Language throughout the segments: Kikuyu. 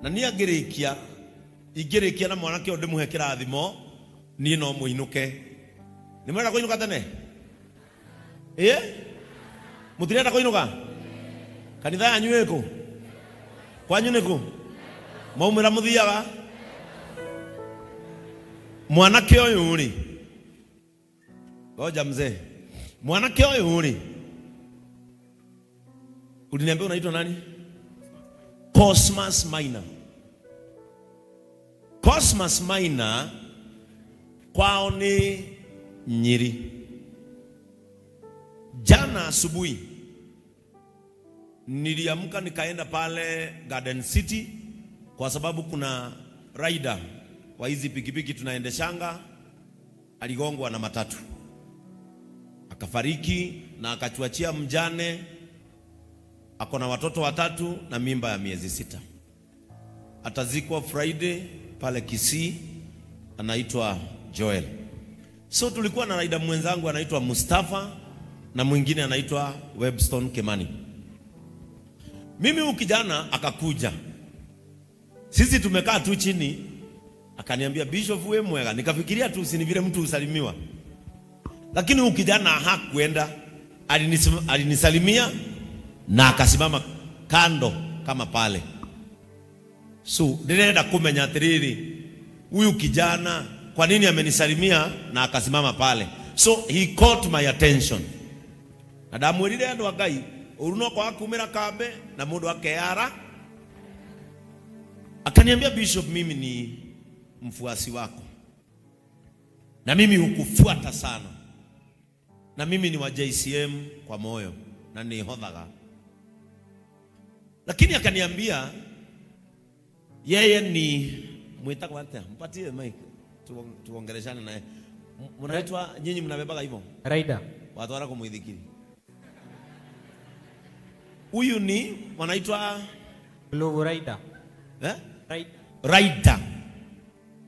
Na niĩ angĩrĩkia ingĩrĩkia na mwanake ũyũ ndĩmũhe kĩrathimo, niĩ no mũinũke. Nĩ mũrenda kũinũka tene? Ĩ? Mũtirenda kũinũka? Kanitha yanyu ĩkũ? Kwanyu nĩkũ? Mwaumĩra mũthiaga? Mwanake ũyũ rĩ, ngoja mzee, mwanake ũyũ rĩ, uliniambia unaitwa nani? Cosmas Maina. Cosmas Maina kwao ni Nyeri. Jana asubuhi niliamka nikaenda pale Garden City kwa sababu kuna rider wa hizi pikipiki tunaendeshanga aligongwa na matatu akafariki na akachuachia mjane, ako na watoto watatu na mimba ya miezi 6. Atazikwa Friday pale Kisii, anaitwa Joel. So tulikuwa na rider mwenzangu anaitwa Mustafa na mwingine anaitwa Webstone Kemani. Mimi huyu kijana akakuja, sisi tumekaa tu chini, akaniambia Bishop we mwega. Nikafikiria tu si ni vile mtu usalimiwa, lakini huyu kijana hakuenda, alinisalimia na akasimama kando kama pale. So nilienda kumenya atiriri huyu kijana kwa nini amenisalimia na akasimama pale. So he caught my attention. Na ndamwirire andu a Ngai uruno kwa kumira kambe na mundu akeara. Akaniambia Bishop, mimi ni mfuasi wako na mimi hukufuata sana, na mimi ni wa JCM kwa moyo na ni hodhaga. Lakini akaniambia yeye ni mwitagwo atia, mpatie mic tuongeleshane naye. Mnaitwa nyinyi, mnabebaga hivyo Rider watwara kumuithikiri. Huyu ni wanaitwa Glovo Rider. Eh? Rider. Rider.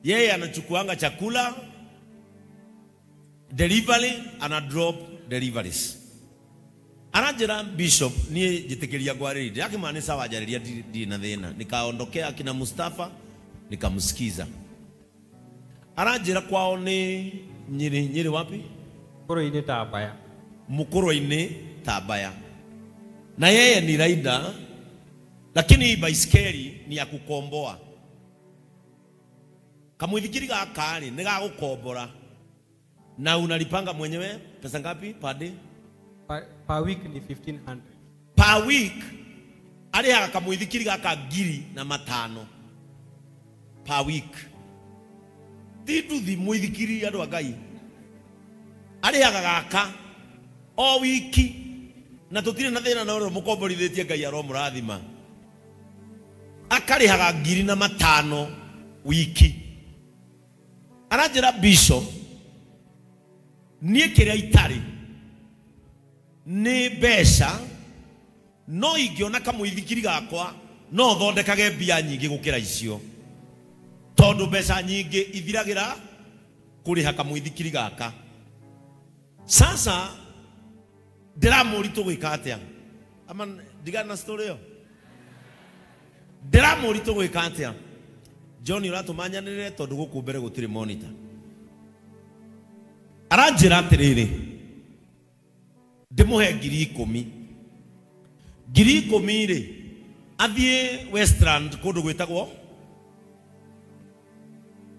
Yeye anachukuanga chakula delivery, ana drop deliveries. Anajira Bishop nie jitikiria ngwarĩrĩria ndĩrakĩmana nĩ sawa njarĩria ndirĩ na thĩna. Nikaondokea akina Mustafa nikamsikiza. Aranjĩra kwao nĩ Nyeri. Nyeri wapi? Mukuru-inĩ Tambaya. Mukuru-inĩ Tambaya. Na yeye ni rider, lakini baiskeli ni ya kukomboa. Kamwithikiri gaka rĩ nĩ ga gũkombora. Na unalipanga mwenyewe pesa ngapi per day? Per week ni 1500. Per week arĩhaga kamwithikiri gaka 1500 per week. Ti nduthi mwithikiri andũ a Ngai. Arĩhaga gaka o wiki na tũtirĩ na thĩna na ũrĩa mũkomborithĩtie Ngai aromũrathima. Akarĩhaga 1500 wiki. Aranjĩra Bishop, niĩ kĩrĩa itarĩ nĩ mbeca, no ingĩona kamũithikiri gakwa no thondekage mbia nyingĩ gũkĩra icio, tondũ mbeca nyingĩ ithiragĩra kũrĩha kamũithikiri gaka. Sasa ndĩramũri tũgwĩka atĩa? Ama ndigana na story ĩyo. Ndĩramũri tũgwĩka atĩa? John ũratũmanyanĩrĩre tondũ gũkũ mbere gũtirĩ monitor. Aranjĩra atĩrĩrĩ, ndĩmũhe 10,000. 10,000 rĩ, athiĩ Westland kũndũ gwĩtagwo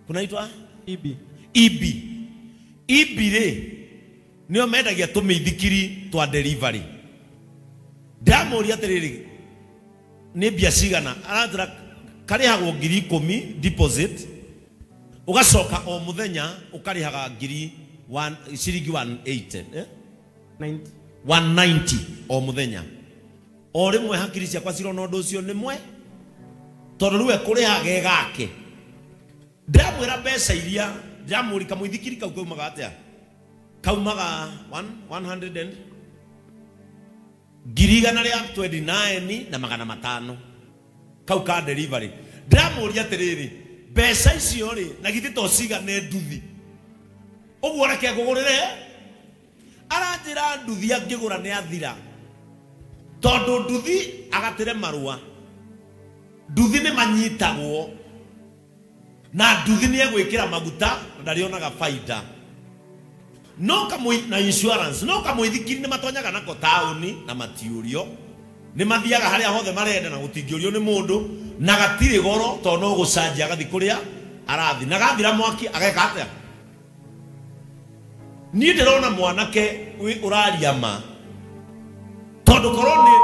kunaitwa Ibi. Ibi. Ibi rĩ nĩo mendagia tũmĩithikiri twa delivery. Ndĩramũria atĩrĩrĩ, nĩ mbia cigana? Aranjĩra karĩhagwo 10,000 deposit, ũgacoka o mũthenya ũkarĩhaga ciringi 180, eh? 90. 190 o mũthenya. O rĩmwe hakiri ciakwa cirona ũndũ ũcio nĩ mwe, tondũ rĩu ekũrĩhaga gake. Ndĩramwĩra mbeca iria ndĩramũri kamũithikiri kau kaumaga atĩa? Kaumaga 100 and 129 na 500 kau ka delivery. Ndĩramũria atĩrĩrĩ, mbeca icio rĩ na githĩ to cigane nduthi ũguo reke ngũgũrĩre? Aranjĩra nduthi angĩgũra nĩ athira, tondũ nduthi agatĩre marũa Nduthi nĩ manyitagwo na nduthi nĩ egwĩkĩra maguta na ndarĩonaga faida. No kamwe na insurance, no kamũithikiri nĩ matonyaga nako taũni na matiũrio. Nĩ mathiaga harĩa hothe marenda na gũtingĩũrio nĩ mũndũ na gatirĩ goro tondũ no gũcanjia agathi kũrĩa arathi na gathira mwaki ageka atĩa. Niĩ ndĩrona mwanake ũraria ma tondũ korwo nĩ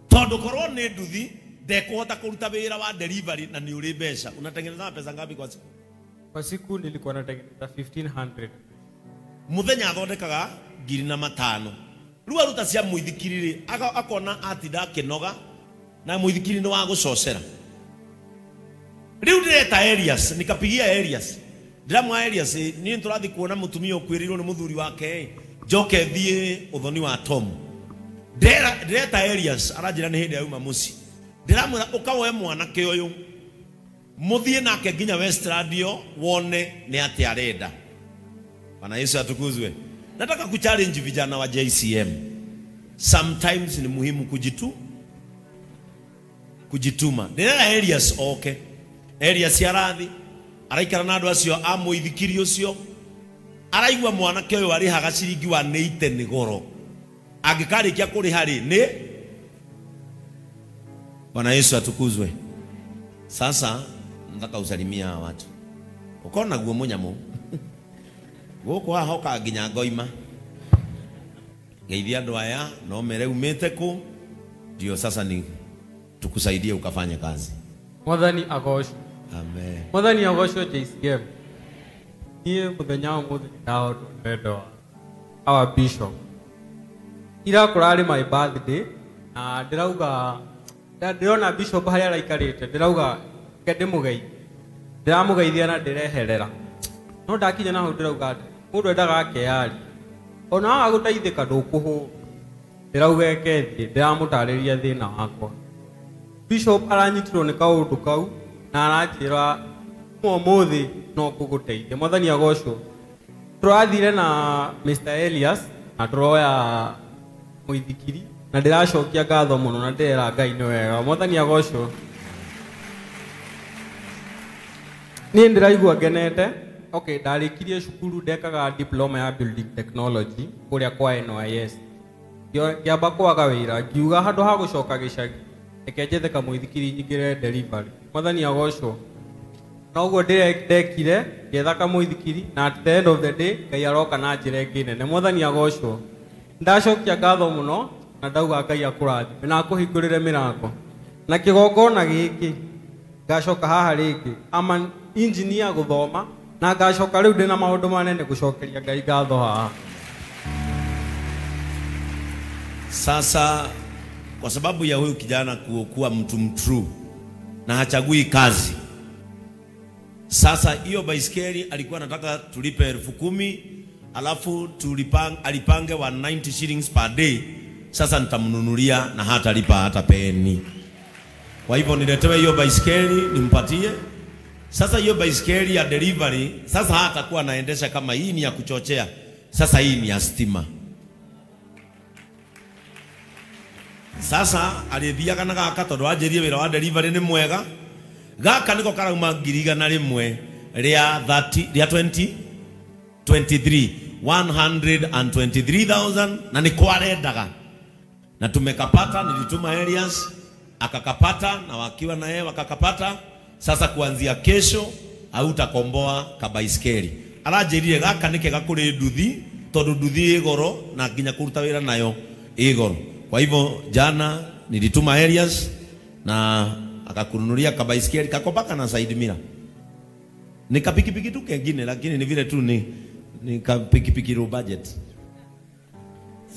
tondũ korwo nĩ nduthi ndekũhota kũruta wĩra wa delivery na nĩ ũrĩ mbeca. Unatengeneza pesa ngapi kwa siku? Kwa siku nilikuwa natengeneza 1500. Muthenya athondekaga 1500. Rĩu aruta cia mũithikiri rĩ, akona atinda akĩnoga na mũithikiri nĩ wa gũcocera. Rĩu ndĩreta Elias, nikapigia Elias. Ndĩramwa Elias, niĩ nĩtũrathiĩ kuona mũtumia ũkuĩrĩirwo nĩ mũthuri wake, njoke thiĩ ũthoni wa Tom. Ndĩreta Elias, aranjĩra nĩ hĩndĩ auma mũciĩ. Ndĩramwĩra ũkawoe mwanake ũyũ mũthiĩ nake nginya West Radio wone nĩ atĩa arenda. Bwana Yesu atukuzwe. Nataka kuchallenge vijana wa JCM. Sometimes ni muhimu kujituma. Ndĩrera Elias oke. Elias arathi araikara na andũ acio a mũithikiri ũcio, araigua mwanake ũyũ arĩhaga ciringi 180 nĩ goro. Angĩkarĩkia kũrĩha rĩ nĩ. Bwana Yesu atukuzwe. Sasa nataka usalimia hawa watu. Ukona guo mũnyamũ gũkũ haha hoka nginya ngoima. Geithia andũ aya no mere umĩte kũ, ndio sasa ni tukusaidie ukafanye kazi. Mwathani agocwo. Amen. Mwathani agocwo JCM. Niĩ mũthenya wa ũmũthĩ ndahotwo nĩ wendo wa our bishop. Ira kũrarĩ my birthday na ndĩrauga ndĩrona bishop harĩa araikarĩte, ndĩrauga reke ndĩmũgeithie. Ndĩramũgeithia na ndĩreherera. No ndakinya na hau ndĩrauga atĩ mũndũ endaga akeyaria. Ona waga gũteithĩka ndũkũhũrwo. Ndĩrauga eke thiĩ, ndĩramũtarĩria thĩna wakwa. Bishop aranyitirwo nĩ kaũndũ kau na aranjĩra ũmũthĩ no ngũgũteithia. Mwathani agocwo. Tũrathire na Mr. Elias na tũroya mũithikiri na ndĩracokia ngatho mũno na ndĩrera Ngai nĩ wega. Mwathani agocwo. Niĩ ndĩraigua ngenete. Okay, ndarĩkirie cukuru ndekaga diploma ya building technology kũrĩa kwa NYS. Ngĩamba kwaga wĩra ngiuga handũ ha gũcoka gĩcagi reke njethe kamũithikiri nyingĩre delivery. Mwathani agocwo. Na ũguo ndekire ngĩetha kamũithikiri na at the end of the day Ngai aroka na njĩra ĩngĩ nene. Mwathani agocwo. Ndacokia ngatho mũno na ndauga Ngai akũrathime na akũhingũrĩre mĩrango. Na kĩgongona gĩkĩ ngacoka haha rĩngĩ. I'm an engineer gũthoma na ngacoka rĩu ndĩna maũndũ manene gũcokeria Ngai ngatho haha. Sasa kwa sababu ya huyu kijana kuwa mtu mtrue na hachagui kazi. Sasa hiyo baiskeli alikuwa anataka tulipe 10,000 alafu alipange 190 shillings per day. Sasa nitamnunulia na hatalipa hata peni. Kwa hivyo niletewe hiyo baiskeli nimpatie. Sasa hiyo baiskeli ya delivery sasa hatakuwa anaendesha kama hii ni ya kuchochea. Sasa hii ni ya stima. Sasa alĩthiaga na gaka tondũ anjĩrie wĩra wa delivery nĩ mwega. Gaka nĩko karauma 100,000 rĩa 30 rĩa 20 23 123,000 na nĩ kwarendaga. Na tumekapata, nilituma Elias akakapata na wakiwa na yeye wakakapata. Sasa kuanzia kesho hautakomboa kabaiskeli. Aranjĩrire gaka nĩ kega kũrĩ nduthi tondũ nduthi ĩ goro na nginya kũruta wĩra nayo ĩ goro. Kwa hivyo jana nilituma Elias na akakununulia kabaiskeli kako mpaka na side mirror. Ni kapikipiki tu kengine lakini ni vile tu ni kapikipiki low budget.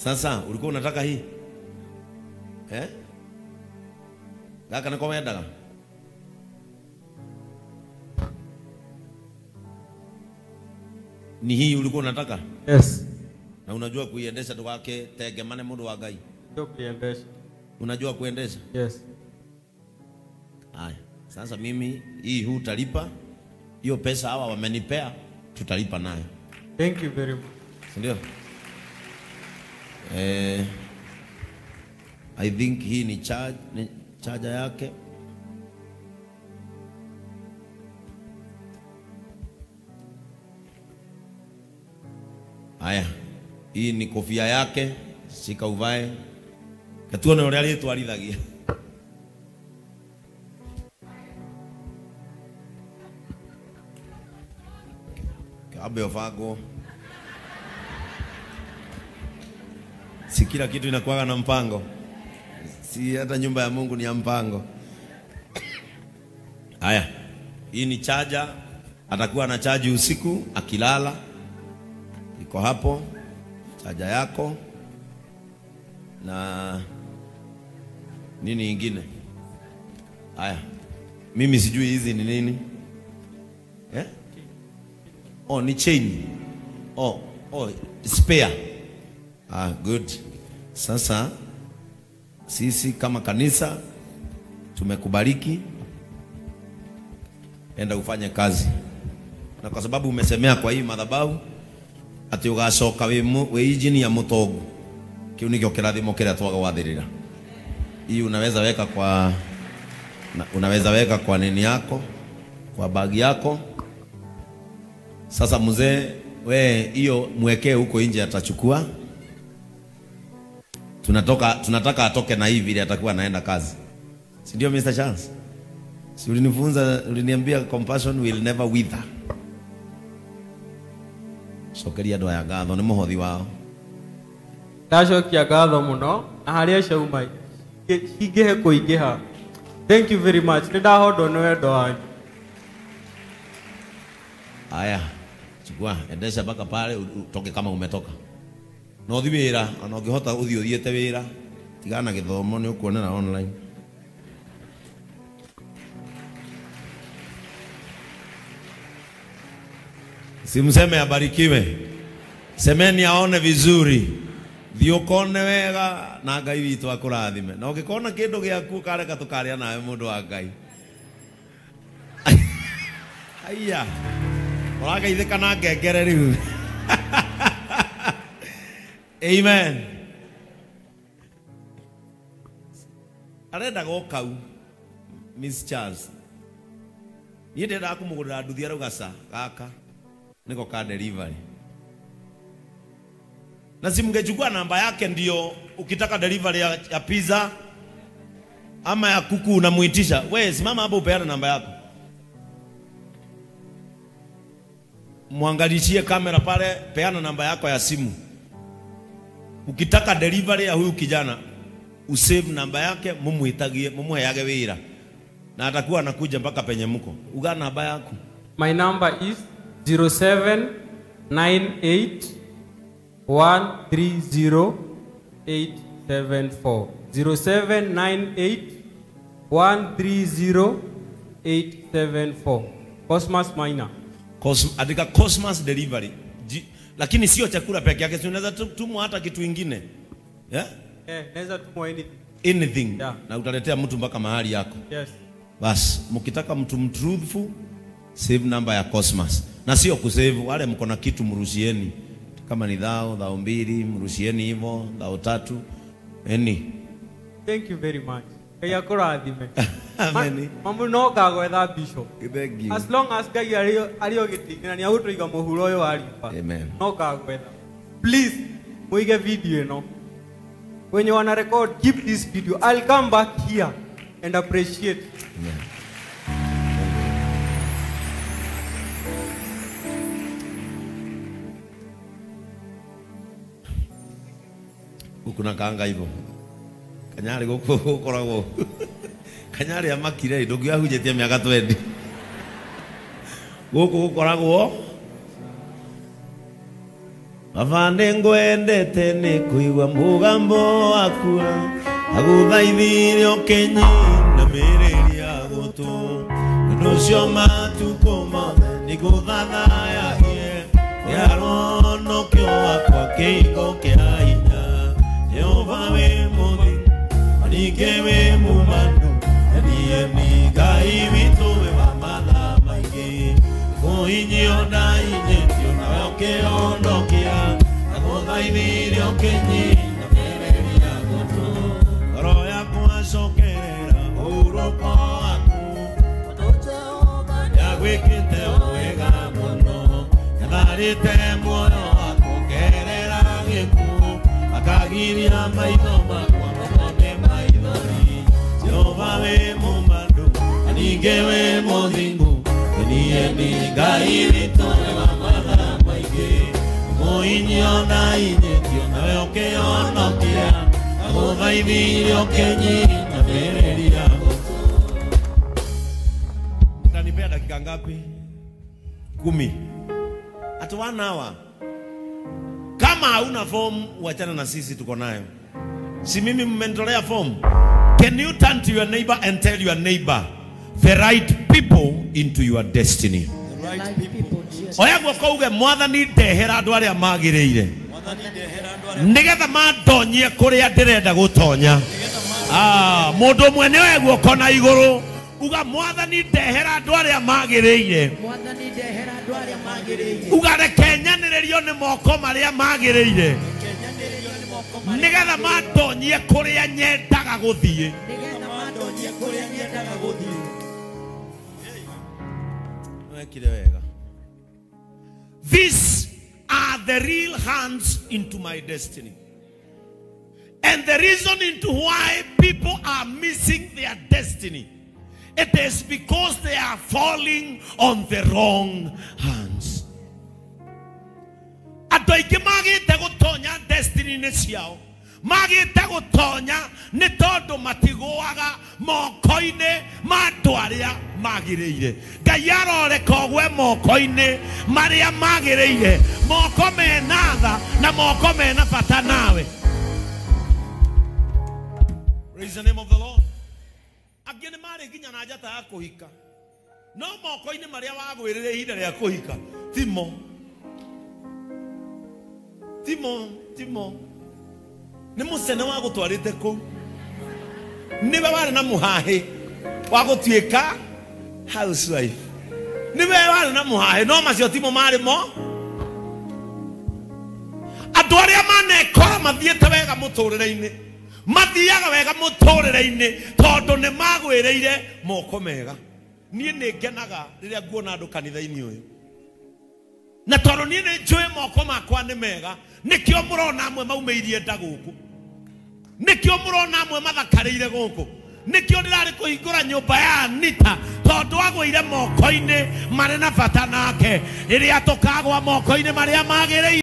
Sasa ulikuwa unataka hii? Eh? Gaka niko wendaga. Ni hii ulikuwa unataka? Yes. Na unajua kuiendesha ndugake tegemane mundu wa Ngai. Ndio kuiendesha. Unajua kuendesha? Yes. Haya, sasa mimi hii hutalipa. Hiyo pesa hawa wamenipea tutalipa nayo. Thank you very much. Si ndio? I think hii ni charge, ni charger yake. Haya, hii ni kofia yake, shika uvae. Katuone uria ritwarithagia. Kabe ofago. Si kila kitu inakuwa na mpango. Si hata nyumba ya Mungu ni ya mpango. Haya, hii ni charger, atakuwa na charge usiku akilala. Iko hapo chaja yako na nini ingine. Haya, mimi sijui hizi ni nini. Eh? Oh, ni chain. Oh, spare. Ah, good. Sasa sisi kama kanisa tumekubariki, enda ufanye kazi. Na kwa sababu umesemea kwa hii madhabahu ati ugacoka wi injini ya mutongu, kiu nikio kirathimo kiria twagwathirira. Hii unaweza weka kwa, unaweza weka kwa nini yako, kwa bagi yako. Sasa mzee we hiyo mwekee huko nje, atachukua. Tunataka atoke na hivi ili atakuwa anaenda kazi. Si ndio Mr. Charles? Si ulinifunza, uliniambia compassion will never wither. Cokeria andũ aya ngatho nĩ mũhothi wao. Ndacokia ngatho mũno na harĩa ciauma cingĩhe kũingĩha. Thank you very much. Nĩ ndahondwo nĩ wendo wanyu. Aya, chukua, endesha mpaka pale utoke kama umetoka. No ũthiĩ wĩra, ona ũngĩhota ũthiĩ ũthiĩte wĩra, tigana na gĩthomo nĩ ũkuonera online. Simseme abarikiwe. Semeni aone vizuri. Thiĩ ũkone wega na Ngai witũ akũrathime. Na ũngĩkona kĩndũ gĩaku ũkareka tũkarĩa nawe mũndũ wa Ngai. Haiya. Ũrageithĩka na ngengere rĩu. Amen. Arenda goka u Miss Charles. Niĩ ndendaga kũmũgũrĩra nduthi arauga ca gaka niko ka delivery. Na si mngechukua namba yake, ndio ukitaka delivery ya pizza ama ya kuku unamuitisha. We simama hapo upeane namba yako. Muangalishie kamera pale, peana namba yako ya simu. Ukitaka delivery ya huyu kijana, usave namba yake, mumuitagie, mumuheage wira. Na atakuwa anakuja mpaka penye mko. Uga namba yako. My number is 0798 130 874. 0798 130 874. Cosmas Minor. Andika Cosmas Delivery. Lakini sio chakula peke yake, unaweza tumwa hata kitu kingine. Yeah? Naweza tumwa anything. Anything. Yeah. Na utaletea mtu mpaka mahali yako. Yes. Bas, mkitaka mtu mtruthful, save number ya Cosmas. Na sio kusave, wale mko na kitu mrushieni. Kama ni dhao, dhao 2, mrushieni hivyo, dhao 3. Any. Thank you very much. Ngai akũrathime. Amen. Mamu no ngagwetha bishop. Thank you. As long as Ngai arĩ o gĩtĩ-inĩ na nĩagũtũiga mũhuro ũyũ wa riũa. Amen. No ngagwetha. Please, muige video ĩno. When you wanna record, keep this video. I'll come back here and appreciate. Amen. Huku na kanga hivyo. Kanyari guku gukoragwo. Kanyari amakire ndungiahunjĩtie mĩaka 20. Guku gukoragwo Baba nĩngwendete nĩ kũigua mũgambo waku, agũthaithire ũkĩnyinamĩrĩria gũtũ. Ũndũ ũcio matukũ mothe nĩngũthathayagie, nĩaronokio wakwa kĩhingo kĩa hinya. Jehova wĩ mũthingu, na ningĩ wĩ mũmanu, na niĩ nĩ Ngai witũ wĩ wa matha maingĩ. Kũhinyio ndahinyĩtio nawe ũkĩhonokia, ndagũthaithire ũkĩnyinamĩrĩria gũtũ. Ngoro Atwarĩte muoyo wakwa ngerera gĩkuũ, akagiria maitho makwa mone maithori. Jehova wĩ mũmandu na ningĩ wĩ mũthingu, niĩ nĩ Ngai witũ wĩ wa mathaa maingĩ. Mũinyio na inyĩtio nawe ũkĩhonokia, agũthaithire ũkĩnyinamĩrĩria gũtũ. Utanipea dakika ngapi? 10. At 1 hour. Kama hauna form, wachana na sisi, tuko nayo. Si mimi mmenitolea form? Can you turn to your neighbor and tell your neighbor the right people into your destiny? The right people. Oya guoko uge mwathani ndehera andũ arĩa magĩrĩire, nĩgetha mandonyie kũrĩa ndĩrenda gũtonya. Mũndũ ũmwe nĩ oe guoko na igũrũ uga mwathani ndehera andũ arĩa magĩrĩire, uga reke nyanĩrĩrio nĩ moko marĩa magĩrĩire, nĩgetha mandonyie kũrĩa nyendaga gũthiĩ. Wekire wega. These are the real hands into my destiny. And the reason into why people are missing their destiny, it is because they are falling on the wrong hands. Andũ aingĩ magĩte gũtonya destiny-inĩ ciao, magĩte gũtonya nĩ tondũ matigũaga moko-inĩ ma andũ arĩa magĩrĩire. Ngai aroreka ũgwe moko-inĩ marĩa magĩrĩire, moko mena tha na moko mena bata nawe. Praise the name of the Lord. Angĩ nĩ marĩ nginya na njata ya kũhika, no moko-inĩ marĩa wagwĩrĩre ihinda rĩa kũhika timo timo timo nĩ mũcene wa gũtwarĩte kũu, nĩwe warĩ na mũhahĩ wa gũtuĩka housewife, nĩwe warĩ na mũhahĩ, no macio timo marĩ mo. Andũ arĩa manekora mathiĩte wega mũtũrĩre-inĩ, mathiaga wega mũtũrĩre-inĩ tondũ nĩ magwĩrĩire moko mega. Niĩ nĩ ngenaga rĩrĩa nguona andũ kanitha-inĩ ũyũ, na tondũ niĩ nĩ njũĩ moko makwa nĩ mega, nĩkĩo mũrona amwe maumĩirie nda gũkũ, nĩkĩo mũrona amwe mathakarĩire gũkũ, nĩkĩo ndĩrarĩ kũhingũra nyũmba ya Anita tondũ agũire moko-inĩ marĩ na bata nake. Rĩrĩa tũkagwa moko-inĩ marĩa magĩrĩire.